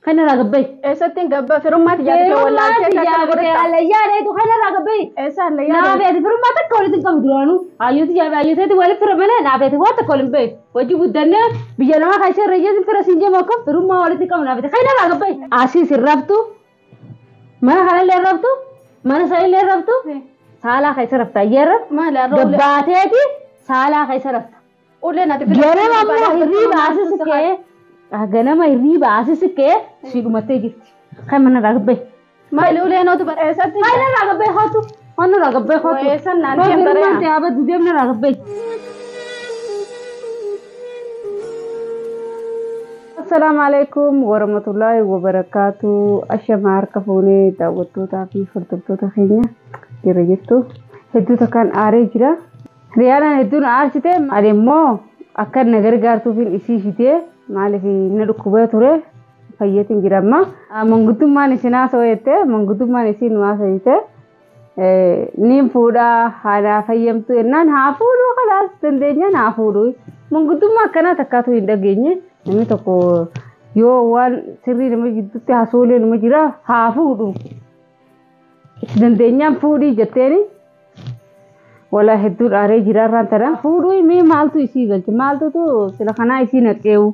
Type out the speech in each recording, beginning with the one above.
Kanarraa gabba'i. Eessatti gabba firummaatti jaartee wallaaltee Firummaatti jaabate hallayyaa dheetu kanarraa gabba'i. Eessa hallayyaa? Naaf ati firummaa takka walitti hin qabdu duraanuu. Hayyootti jaabe hayyooteeti walitti fira malee naaf ati waan takka waliin beektu. Wajji guddannee biyya namaa kan ishee irra fira siin jema akka firummaa walitti qabnu naaf ati kanarraa gabba'i. Asiis hin raftu. Mana kanallee hin raftu. Mana sanillee hin raftu. Saalaa keessa rafta ayyaarra. Maali har'a ulee? Gabbaateeti saalaa keessa rafta. Uleen ati Ganama ammoo hirriiba asis ka'ee ganama hirriiba asis ka'ee si dhumattee jirti. Kan mana irraa gabba'i. Maali uleen otu bara eessatti? Kan irraa gabba'i hootu. Kan irraa gabba'i hootu. Eessan naan deemta Firummaan re'a? ta'e abaddu deemna irraa gabba'i. Assalaamu alaikum warahmatullaahi wabarakaatu. Ashama harka fuunee daawwattootaa fi hordoftoota keenya jira jirtu. Hedduu takkaan aaree jira. Riyaalaan hedduun aarsite. Ani immoo akka na gargaartuufin isii fidee maaliif na dhukkubee ture fayyatiin jira amma. Manguddummaan isin haasa'u jettee manguddummaan isiin nu haasa'ite. Niin fuudhaa haadhaa fayyamtu jennaan haa fuudhuu kalaas dandeenyaan haa fuudhuu. Manguddummaa akkanaa takkaatu hin dhageenye. Namni tokko yoo waan sirrii nama jidduutti haasoolee nama jira haa fuudhu. Itti dandeenyaan fuudhii jetteeni. Walaa hedduun aaree jira irraan tana. Fuudhuu mee maaltu isii galche maaltutu sila kanaa isii naqeewu.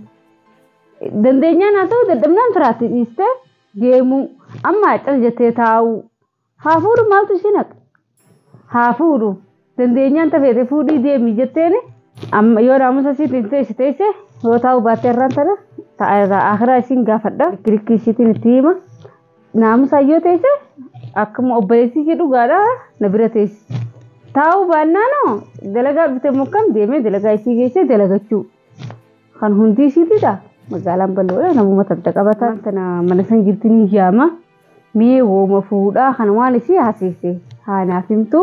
Dandeenyaan haa ta'u dadhabnaan firaatti dhiistee deemuu amma cal jettee taa'uu. Haa fuudhu maaltu isii naqa? Haa fuudhu dandeenyaan tafeete fuudhii deemi jetteeni. Amma yoo naamusa isiitiin teesse teesse yoo taa'u baattee irraan tana ta'a irraa akhiraa isiin gaafadha. Kirikii isiitiin itti hima. Naamusa yoo teesse akkuma obboleessi ishee dhugaadha na bira teessi. Taa'uu baannaanoo dalagaa dhufte mukkam deemee dalagaa isii geessee dalagachuu. Kan hundi isiitidha. Magaalaan bal'oodha namuma tanta qabata. Tana mana san jirti ni jaama. Mee wooma fuudhaa kan waan isii haasise haa naaf himtu.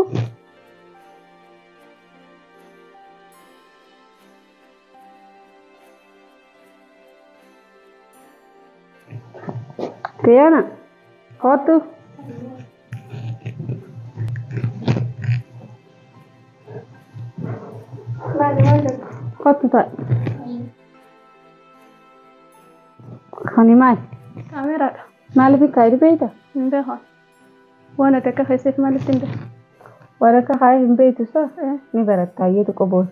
Tiyaana kootu. Kootu ta'a. Kani maali? Kaameraadha. Maaliif kaayidii beekta? Hin beeku. Waan ati akka keesseef maalitti hin beeku? Waan akka kaayif hin beektu sa? Ni baratta ayyeetu qoboos.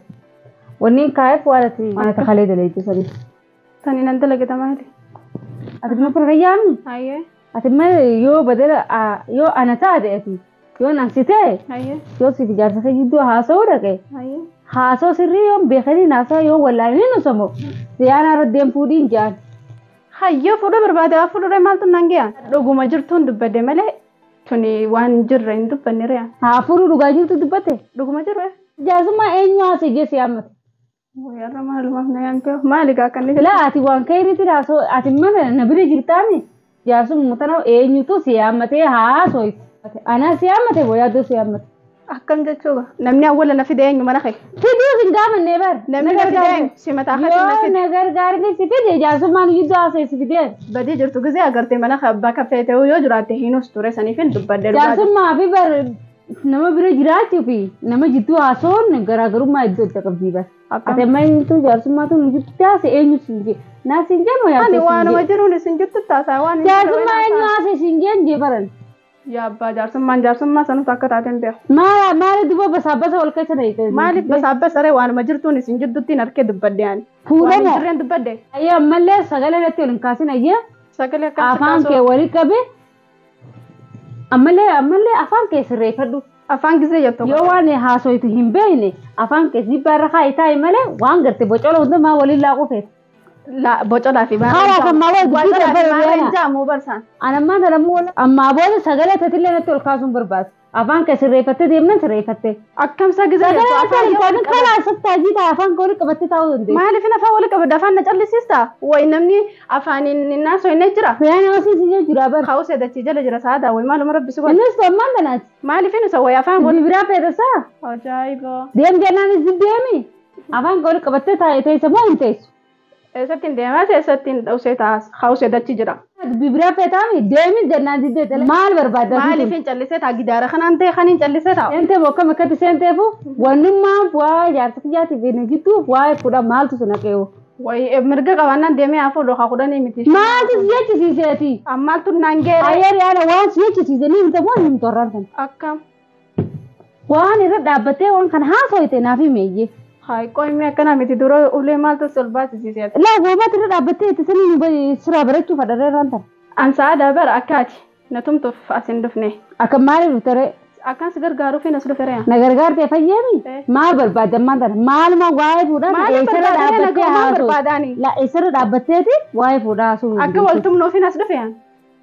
Wanni kaayif waan ati waan ati kalee dalayddu sani. Tani nan dalagata maali? Ati ma firqayyaami? Hayyee. Ati ma yoo badala yoo ana taate ati yoo nansi ta'e Hayyee. yoo siif ijaarsa kee jidduu haasa'uu dhaqe Hayyee. haasoo sirrii yoo beekanii haasa'u yoo wallaalanii nu somo siyaana irra deemfuudhiin jaan. Hayyoo fuudhuu barbaade haa fuudhuree maaltu naan ga'an? Dhuguma jirtuun dubbadde malee tuni waan jirre hin dubbanne re'a. Haa fuudhuu dhugaa jirtu dubbatte. Dhuguma jirre. Jaarsummaa eenyu haasa'e jee yaammate. Wayyaarra maalumaaf na yaamtee maali gaa kan Laa ati waan ka'eeritti haasoo ati mana na bira jirtaami jaarsummaa tana eenyutu si yaammatee haasoo Anaa si yaammate moo yaaddoo si yaammate. Akkam jechuudha. Namni awwala na fide eenyu mana kee? Fiduu hin gaafannee bar. Namni na fide eenyu? Si mataa keetiin na Yoo fide. na gargaarni si fide jaarsummaan gidduu haasa'e si fideen. Badii jirtu gisee agartee mana kee abbaa kaffee ta'uu yoo jiraatte hiinus ture saniif hin dubbadde dhugaa jirtu. Jaarsummaa fi bar nama bira jiraachuu fi nama jidduu haasa'uun garaagarummaa iddoo adda qabdi bar. Akkam? Ati amma eenyutu jaarsummaatu nu jidduutti haasa'e eenyu siin jee. Naa siin jee moo Ani yaaddoo siin waanuma jee? jiruun isin jirtu taasaa waan hin jirre Jaarsummaa waan eenyu haasa'an. haasa'e siin jeen jee baran. Yaa abbaa jaarsummaan jaarsummaa sanutu akka taate hin beeku. Maala maali duuba basaabasa wal keessa na hiite. Maaliif basaabbas aree waanuma jirtuun isin jidduutti hin arkee dubbadde ani. Waan hin Fuudhamoo. jirreen dubbadde. Ayyee ammallee sagalee irratti ol hin kaasin ayyee Sagalee akkam afaan kee kaasuu? walii qabe ammallee ammallee afaan kee sirreeffadhu. Afaan gisee jettu. Yoo waan haasoitu hin beekne afaan kee jibbaa irra kaa'i taa'i malee waan garte bocola hundumaa waliin laaquu feeta. La bocolaa fi Karaa kan maa wal dubbii Bocolaa fi dabbara maarreen deema. jaamu barsaan. Ani ammaan tana immoo ammaa booda sagalee tatillee natti ol kaasuun barbaadu. Afaan kee sirreeffattee deemnan sirreeffattee. Akkamsa gisee Sagalee jettu natti afaan ol yoo kaasin wal qabe. kalaa saftaajii ta'a afaan kee waliin qabattee taa'uu dandeessi. Maaliif afaan wal qabadda afaan na callisiista? Wayi namni afaaniin hin haasofne jira. Fiyaan haasii si jira bara. Kaa'u dachii jala jira sa'aadaa wayi maaluma rabbi si godha. Innis ammaan tanaati. Maaliif inni isa wayi afaan wal. Dubbii biraa feetasaa. Ajaa'iba. Deem jennaanis deemi. Afaan kee waliin qabattee taa'e teessa moo hin teessu? Eessatti hin deemaa eessatti hin dhawsee taa'as kaa'u dachii jira. Dubbii biraa feetaami deemi jennaan diddee maal barbaadda? Maaliif hin callisee ta'a gidaara kanaan ta'e kan hin callisee taa'u. Seentee bokkam akkatti seenteefu wannummaan waa'ee jaarsa kiyyaatiif na jidduu waa'ee fuudha maaltu si naqeewu. Wayi mirga qabaannaan deemee haa fuudhu haa kudhanii miti. Maaltu si jechisiiseeti? Maaltu naan geere? Ayyee Riyaana waan si jechisiise ni himta moo hin himtu har'aan sana? Akkam. Waan irra dhaabbattee waan kana haasoyte naaf himeeyye. Hayi qoyimee akkana miti dura ulee maaltu si ol baasisiiseeti? Laa goomaatti irra dhaabbattee itti sanii siraa barachuuf hadharree irraan tana. An sa'aadaa bara akkaati na tumtuuf as hin dhufne. Akka maaliif dhufte? Akkan si gargaaruuf as dhufe re'a. Na gargaartee fayyeemi? Maal barbaadde ammaan tana? Maaluma waa'ee fuudhaa Maaliif eessarra barbaadee na dhaabbattee maal haasoo? barbaadaani? La eessarra dhaabbatteeti waa'ee fuudhaa haasoo? Akka wal tumnuuf as dhufe an.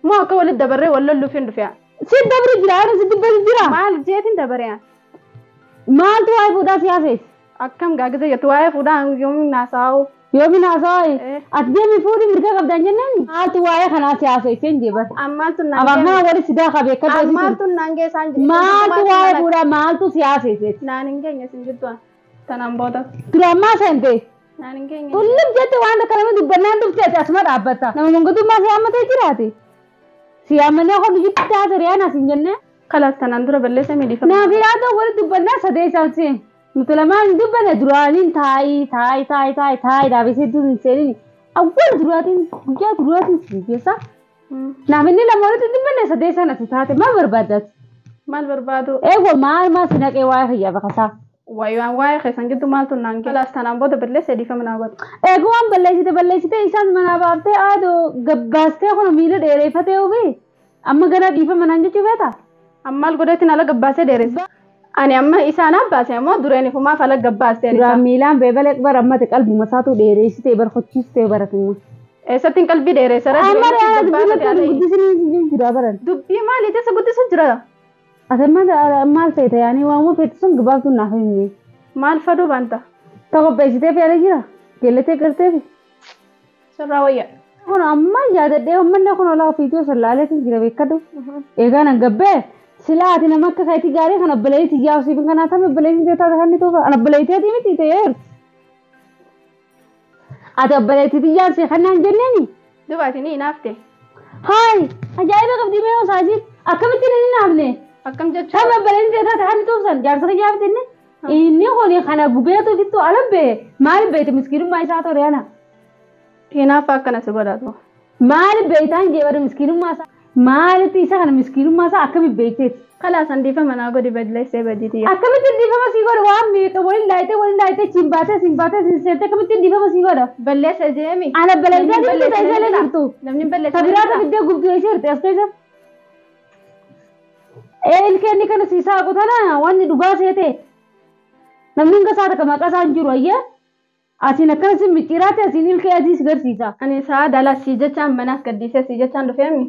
Moo akka walitti dabarree wal lolluuf hin dhufe an. Si dabri jira, ani si dubbatu jira. Maal jeetiin dabaree an? Maaltu waa'ee fuudhaa si haasees? Akkam gaagisa jettu waa'ee fuudhaa yoomiin naasaa'u. Yoomiin haasawaa? Eh. Ati deemi fuudhi mirga qabdaan jennaan? Maaltu waa'ee kanaa si haaseesseen jee bara. Maaltu naan Afaan geesse? kana wali si daa qabee akka beeksisu. Maaltu naan geessaan jedhe? Maaltu waa'ee fuudhaa maaltu si haaseesseeti? Naan hin geenye sin jettu an. Tanaan booda. Dura ammaa seente. Naan hin geenye. Tullum jette waan akka nama dubbannaan dhufte ati asuma dhaabbatta. Nama manguddummaa si haammatee jiraate. Si haamannee kun jitti haasa Riyaana sin jennee. Kalaas tanaan dura balleessa miidhifama. Naaf yaada wali dubbannaa sadee isaan seen. Nuti lamaan hin dubbanne duraaniin taa'ii taa'ii taa'ii taa'ii taa'ii dhaabisee dur hin seenini. Awwal duraatiin guyyaa duraatiin si keessa. Naaf inni lama walitti dubbanne sadee isaan ati taate maal barbaaddaati? Maal barbaadu? Eegwa maal maal si naqee waa'ee fayyaa baqasaa? Waayee waa'ee keessan giddu maaltu naan geesse? Kalaas tanaan booda balleessa dhiifama naa godhe. Eeguu waan balleessite balleessite isaan manaa baaftee aadoo gabbaastee kun miila dheereeffatee ofi amma gara dhiifama naan jechuu feeta? Ammaal godheetiin ala gabbaasee dheeresse. Ani amma isaan abbaase ammoo dureen ifumaaf ala gabbaastee Duraan miilaan beebalee bara ammate qalbuma isaatu dheereessitee barfachiistee baratumma. Eessattiin qalbii dheereessara? Amma re'aa dubbii mattee guddisanii jira baran. Dubbii maaliiti isa guddisu jira? Ati maal ta'e yaanii waamuu feetu sun gabaabtuu naaf himi. Maal faduu baanta? Ta qopheessitee fe'anii jira. Geellatee garteefi. Sirraa wayya. Kun amma yaadadhee uummanni kun olaa ofiituu sallaalee jira beekadhu. Eegaa nan gabbee silaa ati nama akka keetii gaarii kan obboleettii yaa siif kanaa tame obboleettii taate kan ni tuufa. An obboleettii miti ta'eeru. Ati obboleettii yaa si kanaan jenneeni. Dubaati ni hinaafte. Haay ajaa'iba qabdi mee osaajii akkamitti ni hinaafne? Akkam jechuudha? Tame obboleettii taate kan ni tuufsan jaarsa kiyyaa miti inni. Inni kun kana gubeetu fittu ala bee maal beete miskiinummaa isaa ture ana. Hinaafa akkana si godhatu. Maal beektaan jee bara miskiinummaa isaa maalitti isa kana miskiinummaa isaa akkami beekteeti? Kalaas an dhiifama naa godhi balleessee badiiti. Akkamitti dhiifama sii godha waan meeqa waliin laayitee waliin laayitee siin baatee siin baatee siin seentee akkamitti dhiifama sii godha? Balleessa jeemi. Ana balleessee miti ta'e illee jirtu. Namni balleessa. Sabiraata fiddee gubduu ishee jirti as keessa. Ee ilkeenni kana sii saaqu tana wanni dhugaa seete. Namni hanga isaa takka maqaa isaa hin jiru ayyee. Asiin akkana si micciiraate asiin ilkee adii si garsiisa. Ani sa'a dala si jechaan manaas gaddiisee si jechaan dhufeemi.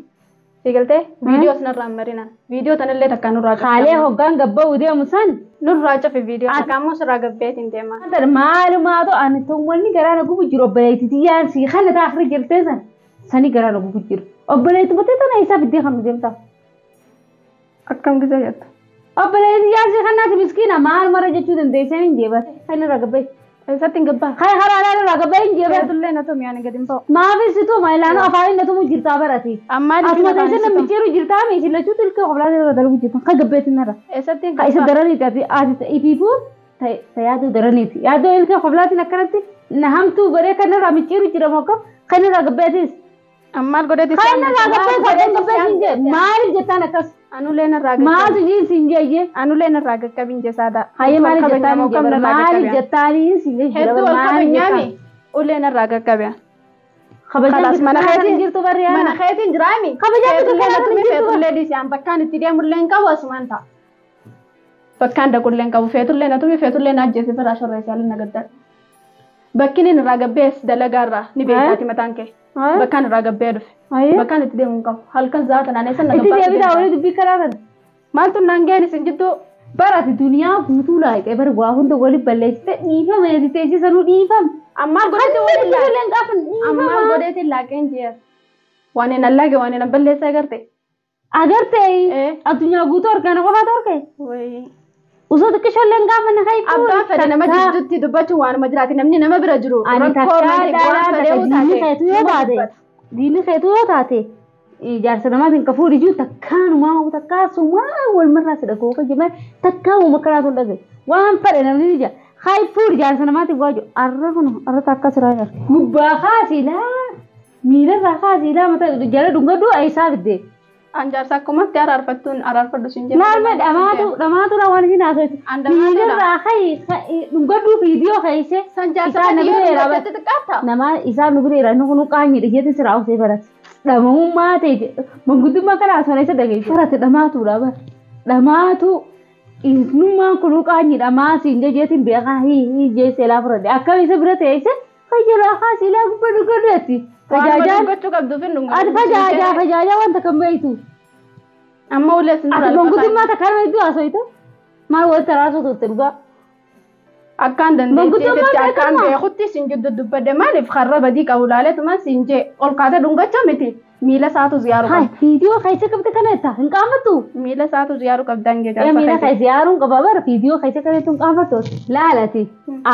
Si galtee viidiyoo sinarraa hin marinan. Viidiyoo tanallee takka nurraa cufi. Haalee hoggaan gabba'uu deemu san. Nurraa cufi viidiyoo. Takka ammoo sirraa gabbeetiin deema. Maalumaatu ani wanni garaa na gubu jiru obboleettii yaan si kana taa'ee jirtee san sani garaa na gubu jiru. Obboleettii batee tana isaa fiddee kan nu deemta. Akkam gisa jettu? Obboleettii yaan si kanaati miskiina maal mara jechuu dandeessee hin jeebate. Kan irraa gabbee. Eessatti hin gabbaa? Kan karaa irraa gabbee hin jeebate. Feetullee na tumi ani gadi hin ba'u. Maafis situma ilaanu afaan na tumu jirtaa barati. Ammaa Asuma teessee namni ciru jirtaa mi isin lachuu tilkee qoblaa irra dalgu jirtan kan gabbeetiin nara. Eessatti hin Ka isa gabbaa? daraniiti ati ati ifiifuu ta yaaduu daraniiti. Yaaduu ilkee qoblaatiin akkanatti na hamtuu godhee kan irraa micciiru jira moo akkam kan irraa gabbeetis. Ammaal godheeti Kan irraa gabbee godhee gabbeetiin jee maaliif jettaan akkas? Anulee narraa gaqqabi. Maaltu jiinsi hin jeeyyee? Anulee narraa gaqqabin jesaadha. Hayyee maaliif jettaan hin jee maaliif jettaanii si jee Hedduu wal kabajnyaami. Ulee narraa gaqqabe. Kabajaan Kalaas mana keetiin keetiin jirtu barri Mana keetiin jiraami. Kabajaan bita Feetullee kanaa na tumi jirtu bara. feetullee dhiisi an bakkaan itti deemullee hin qabu asumaan ta'a. Bakkaan dhaqullee hin qabu feetullee na tumi feetullee na ajjeese biraa shorreessee na gaddadha. Bakki inni irraa gabbees dalagaarraa ni beektaati mataan kee. Bakkaan irraa gabbee dhufe. Bakkaan itti deemu hin qabu. Halkan za'a tanaan eessa na Itti gabbaatu deebitaa deemta. walii dubbii karaa kana. Maaltu naan ga'een isin jidduu? Bara ati duniyaa guutuu laayitee bara waa hunda wali balleessite dhiifama ati teessisanuu dhiifama. Ammaal godheetti waliin Illee laaqe. hin qaafan Ammaal dhiifama. godheetti laaqeen jeer. Waan hin allaage waan hin balleessee agarte. Agartee addunyaa guutuu harkaan qofaatu harkee. Wayii. Osoo xiqqishoollee hin gaafanne kayfuu. Abbaan fedhe nama jidduutti dubbachuun waanuma jiraati namni nama bira jiru. Ani Rakkoo takkaa malee waan dhalaa fedhe takka yoo diinni taate keetu yoo nama taate dubbata. diinni keetu yoo taate jaarsa namaatiin ka fuudhi jiru takkaanumaa takkaa sumaa walmarraa si dhagoo kan jemee takkaa uuma karaa tun dhagaye waan fedhe namni ni jira. Hayi fuudhi jaarsa namaatiif waaju. Arra kun arra takka siraa jira. Gubbaa kaasiilaa miilarraa kaasiilaa mataa jala dhungadhu eessaa fidde. An jaarsa akkumatti araarfattuun araarfadhu siin jedhe. Laal mee dhamaatu dhamaatu waan isin haasoftu. An dhamaatuudha. Miilarraa hayi dhungadhuu viidiyoo keesse. San jaarsa Isaan na yoo bira jira. dhungatte xiqqaata. Nama isaan nu bira jira inni kun qaanyidha jeetiin siraa osoo barate. Dhamamummaa ta'e manguddummaa kana haasofna isa dhageessu. Barate dhamaatuudha bara. Dhamaatu innummaan kun qaanyidha maasiin jeetiin beekaa hii hii jeesee laa fudhadhe. Akkam isa bira teesse fayyalaa kaasiilaa gubbaa dhugadheetti. Waan Fajaajaan dhungachuu qabduuf hin dhungatu. ati fajaajaa fajaajaa wanta kan beektu. Amma ulee sin Ati manguddummaa takka harma iddoo haasoftu. Maal walitti araasuu turte dhugaa. Akkaan Manguddummaa dandeetteetti akkaan beekamaa. beekutti sin jiddu dubbadde maaliif karra badii qabu laaleetuma sin jee ol kaatee dhungachaa miti miila isaatu ziyaaru Hai qabda. viidiyoo keessa qabde kana jetta hin qaafattu. Miila isaatu ziyaaru qabdaan jee Miila jaarsa keessa yaaruun qaba bara viidiyoo keessa kanatti hin qaafattu. Laalati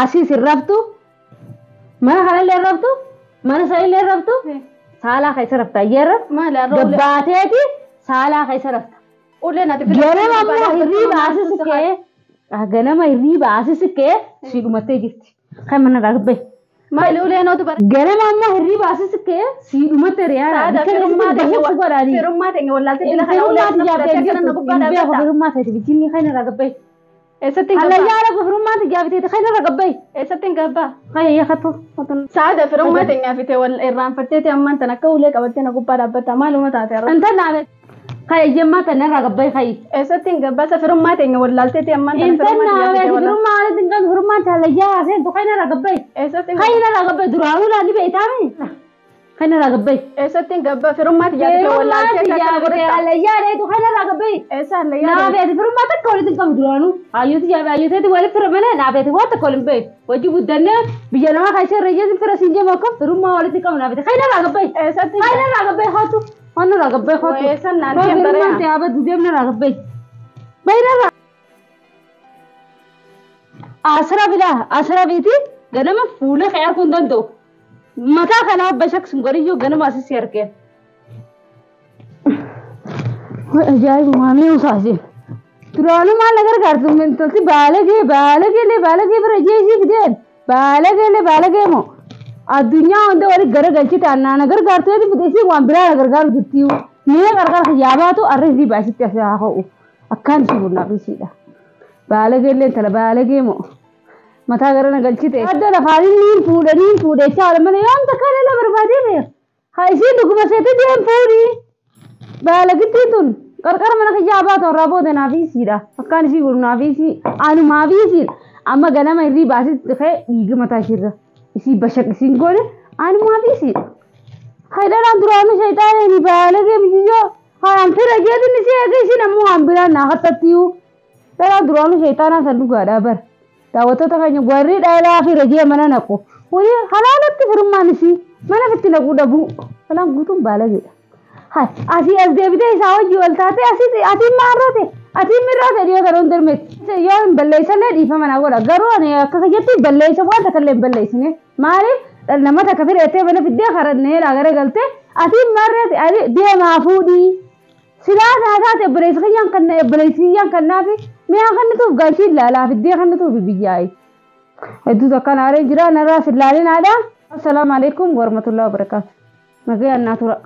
asiis hin raftu mana kanallee hin raftu mana sanillee hin raftu saalaa keessa rafta ayyeerra Maali har'a ulee gabbaateeti saalaa keessa rafta. ulee nati Ganama ammoo hirriiba asis ka'ee ganama hirriiba asis ka'ee si dhumattee jirti. Kan mana irraa gabbee. Maali ulee nootu bara. Ganama ammoo hirriiba asis ka'ee si dhumatte riyaadha. Saada firummaa ta'e godhaanii. firummaa ta'e wallaaltee bila kana ulee Firummaa na fudhattee tijaabtee akkana na jirtu. gubbaa Hin beeku dhaabbata. firummaa ta'e bijinni kan irraa gabbee. Eessatti hin gabbaa? Hallayyaa lafa firummaa tijaabtee kan irraa gabbee. Eessatti hin gabbaa? Kan yakkatu. Saada firummaa ta'e fite wal irraanfatteeti ammaan tan akka ulee qabattee na gubbaa dhaabbata maaluma taate har'a. Inta naame. Kan ejjemmaa tan irraa gabbee kayi. Eessatti hin gabbaa? Isa firummaa ta'e wallaalteeti ammaan tan Inta firummaa naame tijaabtee wallaaltee. firummaa walitti hin qabdu firummaan hallayyaa seentu kan irraa gabbee. Eessatti hin Kan irraa gabbee duraanuu laalli beektaami. Kan irraa gabbee. Eessatti hin gabbaa? Firummaa tijaabtee Firummaa wallaaltee akkana tijaabtee godhatta. hallayyaa dheetu kan irraa gabbee. Eessa hallayyaa? Naafeeti firummaa takka walitti hin qabu duraanuu. Hayyootu jaabe hayyooteeti walitti fira malee naafeeti waan takka waliin beeku. Wajji guddannee biyya namaa keessa irra ijjeetti fira siin jema akka firummaa walitti qabu naafeeti. Kan irraa gabbee. Eessatti Kan irraa gabbee hootu. Waan irraa gabbee hootu. Eessan naan Firummaan deemtare? ta'e abaddu deemna irraa gabbee. Bayna irraa. Asira bilaa asira biiti ganama fuula kee arguu hin danda'u. Mataa kanaa bashaqsun godhiyyuu ganama asii si argee. Ajaa'iba maamii usaasi. Duraanuu maal na gargaartu intalti baalagee baalageellee baalagee bira jeesii fideen baalageellee baalagee moo addunyaa hunda walitti garagalchite annaa na gargaartu yoo fide isiin waan biraa na gargaaru jirti. Mi'a qarqara yaabaatu arra isii baasitti asii haa ho'u akkaan isii bunnaaf isiidha. Baalageellee intala baalagee moo mataa gara na galchite. Adda lafaanii niin fuudhanii fuudhechaa oolan malee yoom takka illee barbaadee beeka. Haa isiin dhuguma seete deem fuudhii. Baalagittiin tun qarqara mana kiyyaa baatu irraa booda naaf isiidha. Akkaan isii godhu naaf isii anumaaf isiidha. Amma ganama hirrii baasitti dhufee dhiiga mataa ishiirra. Isii bashaq isiin goone anumaaf isiidha. Haydharaan duraanuu shayxaaneen baalagee biyyoo haayaan fira jeetin isii eege isiin ammoo waan biraan naa haxxattiyyuu. Dharaan duraanuu shayxaanaa san dhugaadhaa bara. Daawwattoota keenya warri dhalaa fira jee mana naqu. Kuni halaalatti firummaan isii mana fitti naquu dhabuu. Kalaan guutuun baalageedha. Hai, asii as deebitee isaa wajjii wal taate asii atiin maarrate atiin mirrate dhiyoo kana hin darmetti. Yoo hin balleessallee dhiifama naa godha. Garuu ani akka kiyyatti balleessa waan takka illee hin balleessine. Maaliif dhala nama takka fireettee mana fiddee karannee gara galtee atiin maarrate ani deemaa fuudhii. Silaa naa taate obboleessi kiyyaan kan obboleessi kiyyaan kan naafi mi'a kannituuf galchii ilaalaa fiddee kannituuf biyyaayi. Hedduu takkaan aaree jira narraa sillaalinaadha. Assalaamu alaikum warahmatullahi wabarakaatu. Nagayaan naa tura.